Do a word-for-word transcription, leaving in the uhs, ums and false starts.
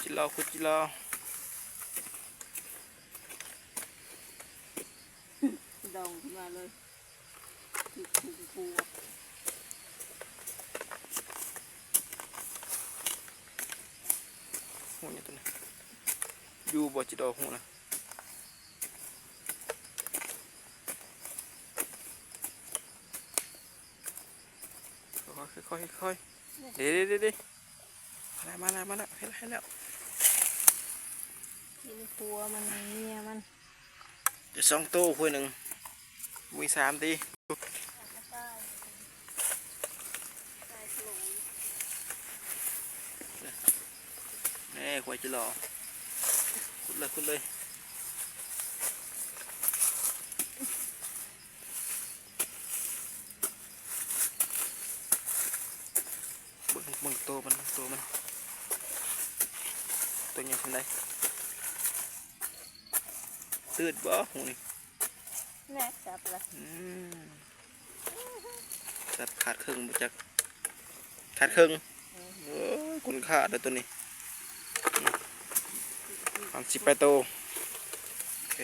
จิรอ ขุดจิรอ ดองขึ้นมาเลยคือคือคือ หูนี่ตัวนี้ อยู่บ่จิรอ หูนะ ค่อยๆ ค่อยๆ เดี๋ยวๆๆๆ มาแล้ว มาแล้ว มาแล้ว เห็นแล้ว เห็นแล้ว กินหัวมันเมียมัน เดี๋ยวสองตัว หัวหนึ่ง มีสามตี แม่ควายจิรอ ขุดเลย ขุดเลย เบิ่ง เบิ่งตัวมัน ตัวมัน ตัวใหญ่เท่าใด ตืดบ่ หูนี่ แม่จับละ อืม จับขาดครึ่งบ่จัก ขาดครึ่ง โอ้ย คุณค่าเด้อตัวนี้ สามสิบแปดโต โอเค